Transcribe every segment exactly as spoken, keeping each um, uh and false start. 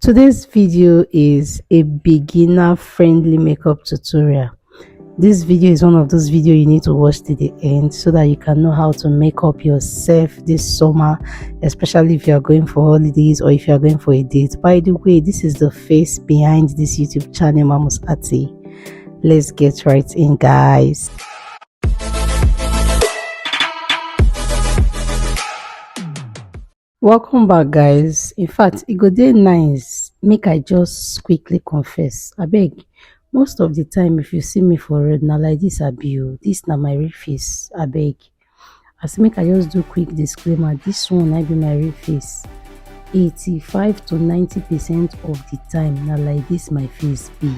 Today's video is a beginner friendly makeup tutorial. This video is one of those video you need to watch to the end so that you can know how to make up yourself this summer, especially if you are going for holidays or if you are going for a date. By the way, this is the face behind this YouTube channel, Mamus Ati. Let's get right in, guys. Welcome back, guys. In fact, it go dey nice make I just quickly confess. Abeg, most of the time if you see me for road, na like this I be o. This na my real face. Abeg, as make I just do quick disclaimer, this one na be my real face. Eighty-five to ninety percent of the time na like this my face be.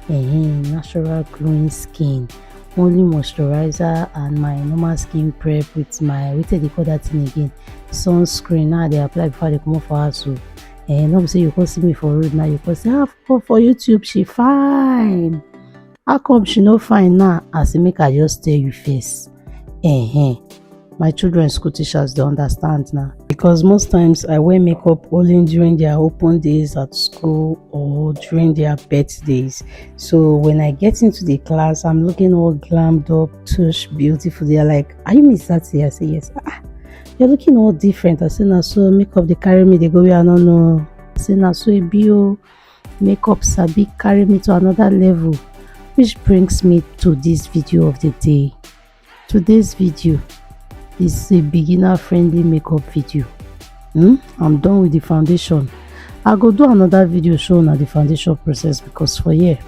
Ehen, natural glowing skin, only moisturizer and my normal skin prep with my, wetin dey call that thing again, sunscreen. Now I dey apply before I dey comot for house o. Eh, no be say you come see me for road now, you come say, "Ah, for, for YouTube she fine. How come she no fine now?" As e make I just tell you first. Ehen. My children school teachers dey understand now, because most times I wear makeup only during their open days at school or during their birthdays. So when I get into the class, I'm looking all glammed up, tush, beautiful. They are like, "Are you Miss Zati?" I say, "Yes." "Ah, you're looking all different." I say, "Na so makeup dey carry me dey go where I no know." I say, "Na so e be o. Makeup sabi carry me to another level." Which brings me to this video of the day. Today's video is a beginner friendly makeup video. Hmm? I'm done with the foundation. I go do another video show una the foundation process, because for here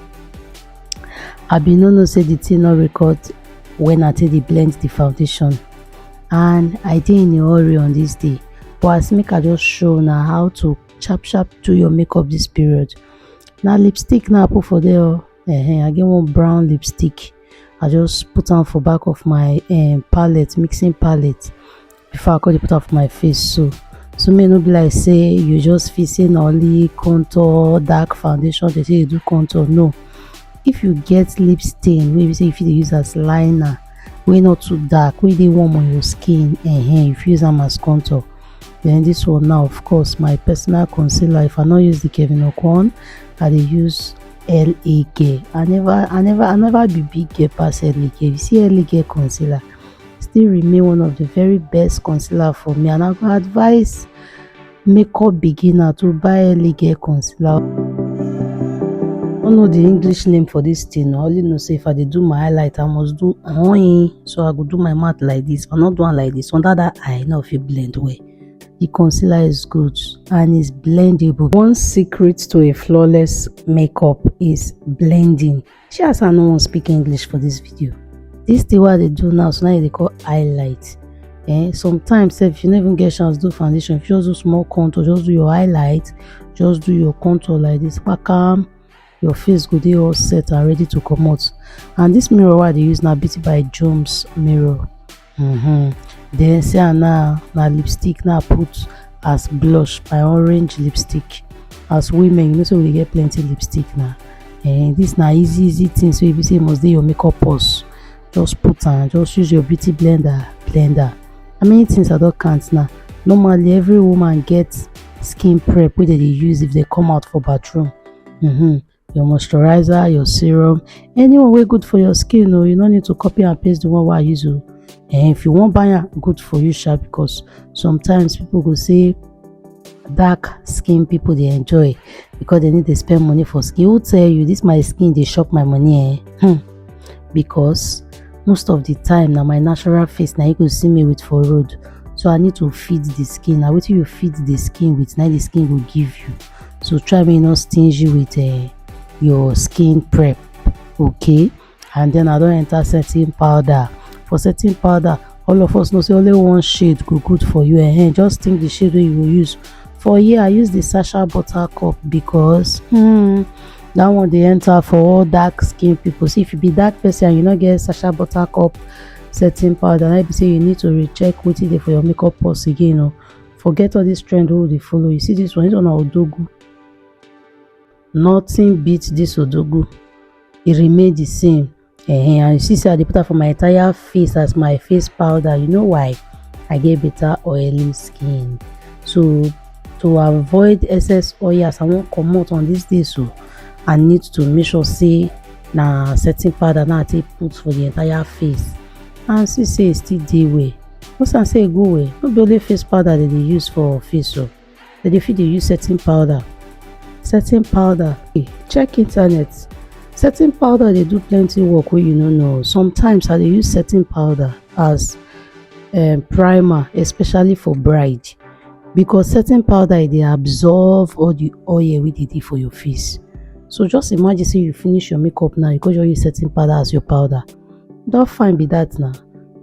I bin no know say the thing no record when I take dey blend the foundation, and I dey in a hurry on this day. But as make I just show una how to sharp sharp do your makeup this period. Na lipstick na I put for there o. Ehen, I get one brown lipstick. I just put am for back of my um, palette, mixing palette, before I come dey put am for my face. So, so make e no be like say you just feel say na only contour, dark foundation dey take dey do contour. No. If you get lip stain wey be say you fit dey use as liner, wey no too dark, wey dey warm on your skin, ehen, you fit use am as contour. Then this one now, of course, my personal concealer. If I no use the Kevyn Aucoin, I dey use L A Gear. I never, I never, I never be big girl pass L A Gear. You see L A Gear concealer, still remain one of the very best concealer for me, and I go advise makeup beginner to buy L A Gear concealer. I no know the English name for this thing. I only know say if I dey do my highlight, I must do oin. So I go do my mouth like this. If I no do am like this, under that eye, no fit blend well. The concealer is good and is blendable. One secret to a flawless makeup is blending. Shey as I no wan speak English for this video. This thing wey I dey do now, so now e dey call highlight. Eh, sometimes sef, if you no even get chance do foundation, if you just do small contour, just do your highlight, just do your contour like this, kpakam, your face go dey all set and ready to comot. And this mirror wey I dey use na Beauty by Jones mirror. Mm-hmm. Then see am now, na lipstick now I put as blush, my orange lipstick. As women, you know say we dey get plenty lipstick now. And this na easy easy thing, so if you say you must dey your makeup purse, just put am, just use your beauty blender, blender. How many things I don count now? Normally, every woman get skin prep wey dem dey use if they come out for bathroom. Mm-hmm. Your moisturizer, your serum, anyone wey good for your skin o. You no need to copy and paste the one wey I use o. And if you wan buy am, good for you sha, because sometimes people go say dark skin people dey enjoy because they need to spend money for skin. Who tell you this? My skin dey chop my money, eh? Hmm. Because most of the time na my natural face na you go see me with for road. So I need to feed the skin. Na wetin you feed the skin with, na the skin go give you. So try make you no stingy with uh, your skin prep, okay? And then I don enter setting powder. For setting powder, all of us know say only one shade go good for you. Eh, just think the shade wey you go use. For here, I use the Sacha Buttercup because hmm, that one dey enter for all dark skin people. See, if you be dark person and you no get Sacha Buttercup setting powder, na be say you need to recheck wetin dey for your makeup purse again o. Forget all this trend wey we dey follow. You see this one, this one na Odogu. Nothing beat this Odogu. E remain the same. Eh, and you see say I dey put am for my entire face as my face powder. You know why? I get better oily skin. So To avoid excess oil as I wan comot on this day, so I need to make sure say na setting powder na I take put for the entire face. And see say e still dey well. Once I say e go well, no be only face powder dem dey use for face o. Dem dey fit dey use setting powder. Setting powder. Check internet. Setting powder dey do plenty work wey you no know. Sometimes I dey use setting powder as um, primer, especially for bride, because setting powder e dey absorb all the oil wey dey dey for your face. So just imagine say you finish your makeup now, you go just use setting powder as your powder. That fine be that now.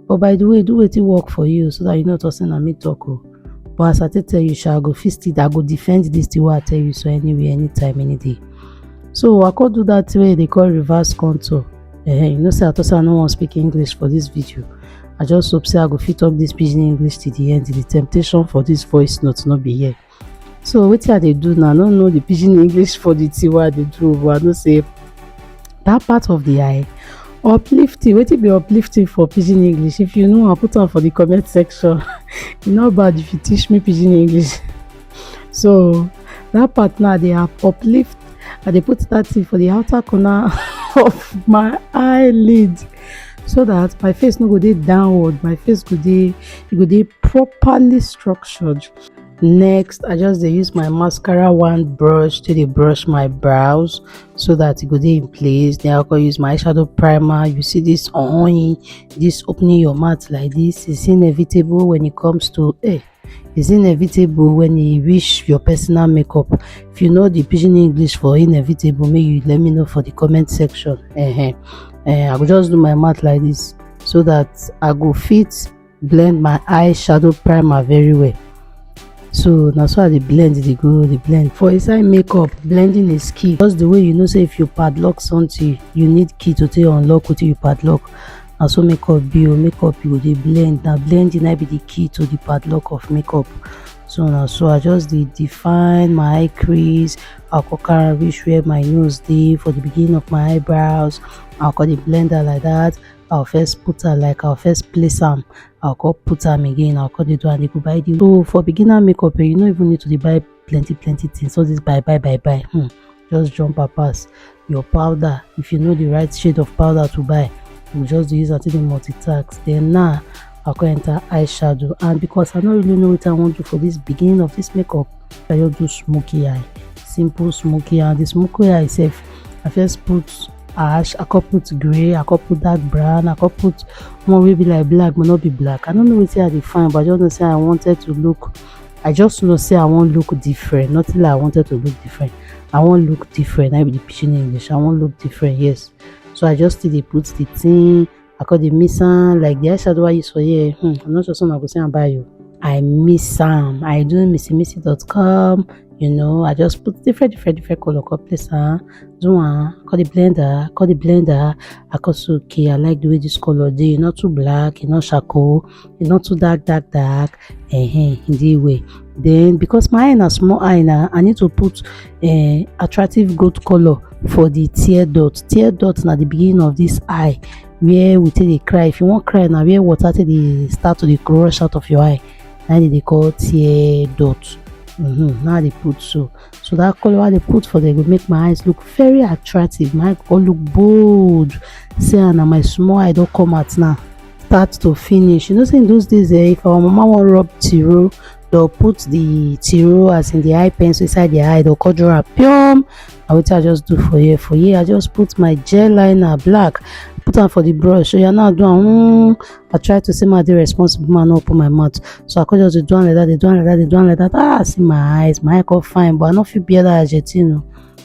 But by the way, do wetin work for you so that you no talk say na me talk o. But as I take tell you, sha, I go fit still, I go defend this thing wey I tell you so anywhere, anytime, any day. So I come do that thing wey dey call reverse contour. Eh, you know say I talk say I no wan speak English for this video. I just hope say I go fit talk this pidgin English till the end. The temptation for this voice note no be here. So wetin I dey do now, I no know the pidgin English for the thing wey I dey do, but I know say that part of the eye, uplifting. Wetin be uplifting for pidgin English? If you know, I put am for the comment section. E no bad if you teach me pidgin English. So that part now, I dey up- uplift. I dey put that thing for the outer corner of my eyelid, so that my face no go dey downward. My face go dey, e go dey properly structured. Next, I just dey use my mascara wand brush to dey brush my brows so that e go dey in place. Then I go use my eyeshadow primer. You see this on, this opening your mouth like this is inevitable when it comes to, eh, is inevitable when e reach your personal makeup. If you know the pidgin English for inevitable, make you let me know for the comment section. Eh, eh. Eh, I go just do my mouth like this so that I go fit blend my eyeshadow primer very well. So na so I dey blend, dey go, dey blend. For inside makeup, blending is key. Just the way you know say if you padlock something, you need key to take unlock wetin you padlock. Na so makeup be o. Makeup, you go dey blend. Na blending na be the key to the padlock of makeup. So na so I just dey define my eye crease. I go carry reach where my nose dey for the beginning of my eyebrows. I go dey blend am like that. I go first put am, like, I go first place am. I go come put am again. I go come dey do am, dey go by the. So for beginner makeup, eh, you no even need to dey buy plenty plenty things. All this buy buy buy buy. Hmm. Just jump am pass. Your powder, if you know the right shade of powder to buy, you just dey use am take dey multitask. Then now, I go enter eyeshadow, and because I no really know wetin I wan do for this beginning of this makeup, I just do smoky eye, simple smoky eye. And the smoky eye sef, I first put ash, I come put grey, I come put dark brown, I come put one wey be like black but no be black. I no know wetin I dey find, but I just know say I wanted to look, I just know say I wan look different. Nothing like I wanted to look different. I wan look different. Na be the pidgin English. I wan look different, yes. So I just still dey put the thing. I come dey mix am like the eyeshadow I use for here. Hmm, I'm not sure say una go see am buy o. I mix am. I do mixy mixy dot com. You know, I just put different, different, different color, come place am, do am, come dey blend am, come dey blend am. I come say, okay, I like the way this color dey. E not too black, e not charcoal, e not too dark, dark, dark. Eh, eh, in the way. Then because my eye na small eye na, I need to put, eh, attractive gold color for the tear dot. Tear dot na the beginning of this eye where we take dey cry. If you wan cry na where water take dey start to dey rush out of your eye. Na im dem dey call tear dot. Mm-hmm. Na I dey put so. So that color I dey put for there go make my eyes look very attractive. My eye go look bold. See, and na my small eye don come out now. Start to finish. You know say in those days, eh, if our mama wan rub tiro, they'll put the tiro as in the eye pencil inside their eye. They'll come draw am. Pium! Na wetin I just do for here. For here, I just put my gel liner black. Put am for the brush. So you now do am. Mm, I try to say my dey responsible, man, no open my mouth. So I come just dey do am like that, dey do am like that, dey do am like that. Ah, see my eyes, my eye come fine, but I no fit bear that Argentino.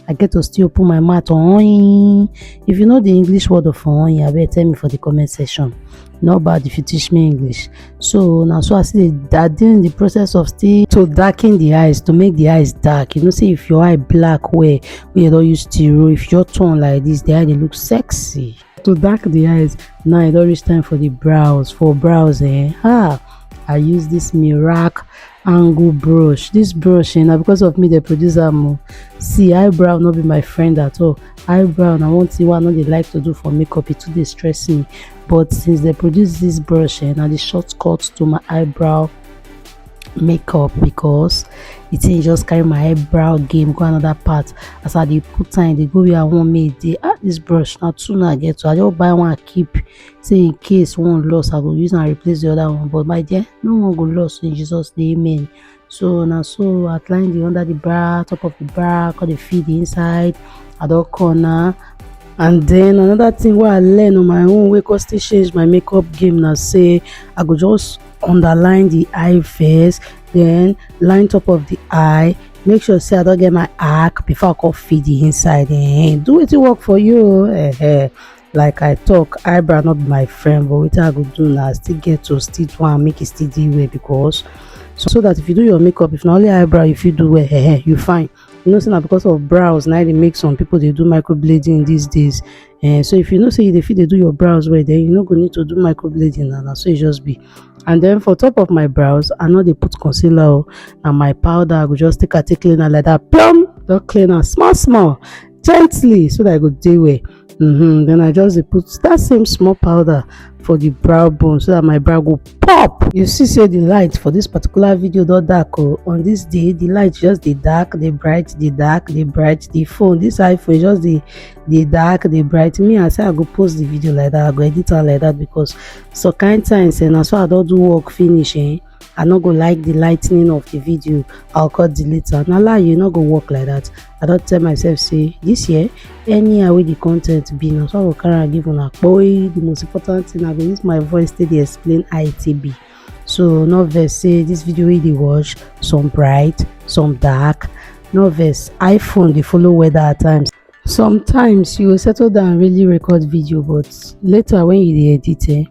I get to still open my mouth. Oin. If you know the English word of oin, abeg tell me for the comment section. Not bad if you teach me English. So now, so I see that in the process of still to darken the eyes, to make the eyes dark. You know, say if your eye black, where we don't use tiro, if your tone like this, the eye they look sexy. To dark the eyes, now it don reach time for the brows. For brows, eh? Ah, I use this Mirac angle brush. This brush, eh, na because of me they produce am o. See, eyebrow no be my friend at all. Eyebrow na one thing wey I no dey like to do for makeup. It too dey stress me. But since they produce this brush, eh, na the shortcut to my eyebrow makeup, because the thing just carry my eyebrow game go another part. As I dey put time, dey go where I want me dey. Ah, this brush na two na I get, so I just buy one keep, say in case one loss, I go use and replace the other one. But my dear, no one go loss in Jesus' name, amen. So na so outline the under the bra, top of the bra, cut the feed the inside. I don't corner. And then another thing where I learn on my own, where cost change my makeup game now, say I go just underline the eye first, then line top of the eye. Make sure say I don't get my arc before I come feed the inside. Eh, do it work for you. Eh, eh. Like I talk, eyebrow not be my friend, but wetin I go do now, I still get to still do and make it still the way, because so, so that if you do your makeup, if not only eyebrow, if you do well, eh, eh, you fine. You know, say na because of brows now they make some people they do microblading these days. And so if you know say you dey fit dey do your brows well, then you no go need to do microblading now. So it just be. And then for top of my brows, I know they put concealer and my powder. I go just take a take cleaner like that, plum, don't clean am small small, gently, so that I go do well. Mm-hmm. Then I just dey put that same small powder for the brow bone so that my brow go pop. You see say the light for this particular video don dark o. On this day, the light just dey dark, dey bright, dey dark, dey bright. The phone, this iPhone just dey dey dark, dey bright. Me, I say I go post the video like that, I go edit am like that, because some kind times, eh, na so I don do work finish, eh, I no go like the lightening of the video. I'll cut delete am. Na lie, you no go work like that. I don tell myself say this year, anyhow wey the content be, na so I go carry am give una. Boy, the most important thing, I go use my voice take dey explain how e take be. So no vex say this video wey you dey watch, some bright, some dark. No vex, iPhone dey follow weather at times. Sometimes you go settle down really record video, but later when you dey edit, eh,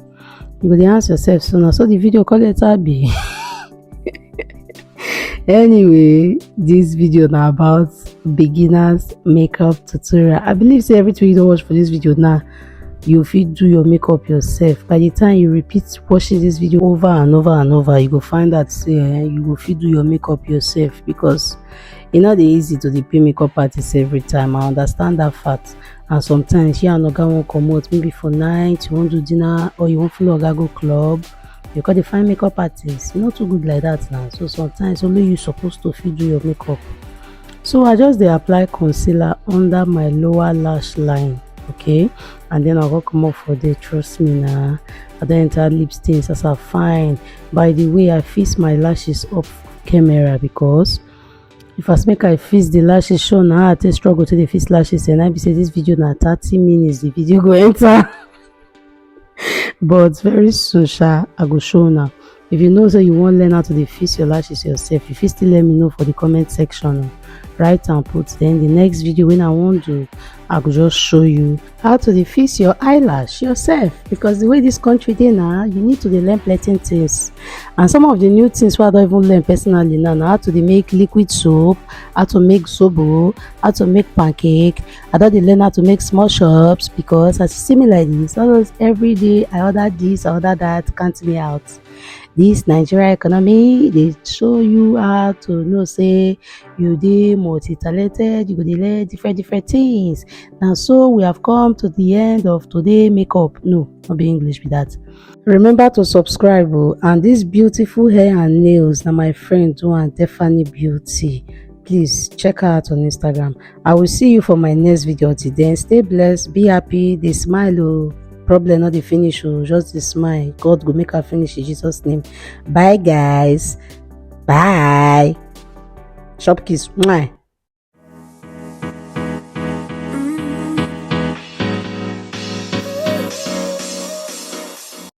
you go dey ask yourself, so na so the video quality be? Anyway, this video na about beginners makeup tutorial. I believe say everything you don watch for this video now, you fit do your makeup yourself. By the time you repeat watching this video over and over and over, you go find out say, eh, you go fit do your makeup yourself, because e no dey easy to dey pay makeup artist every time. I understand that fact. And sometimes you and oga wan comot, maybe for night, you wan do dinner, or you wan follow oga go club, you come dey find makeup artist. E no too good like that now. So sometimes only you suppose to fit do your makeup. So I just dey apply concealer under my lower lash line, okay? And then I go comot for there, trust me na. I don enter lip stains as I fine. By the way, I fix my lashes up camera, because if I make I fix the lashes, show na how I take struggle to dey fix lashes, and I be say this video na thirty minutes the video go enter. But very soon, sha, I go show una. If you know say you wan learn how to dey fix your lashes yourself, you fit still let me know for the comment section o. Write and put, then the next video when I wan do, I go just show you how to dey fix your eyelash yourself, because the way this country dey now, you need to dey learn plenty things. And some of the new things wey I don even learn personally now na how to dey make liquid soap, how to make zobo, how to make pancake. I don dey learn how to make small chops, because as you see me like this, almost every day I order this, I order that, count me out. This Nigeria economy dey show you how to know say you dey multi-talented, you go dey learn different different things. Now, so we have come to the end of today makeup. No, not be English be that. Remember to subscribe o, and this beautiful hair and nails na my friend do am, Stephanie Beauty. Please check her out on Instagram. I will see you for my next video. Till then, stay blessed, be happy, dey smile o. Problem no dey finish o, just dey smile. God go make am finish in Jesus' name. Bye guys. Bye. Chop kiss. Mwah.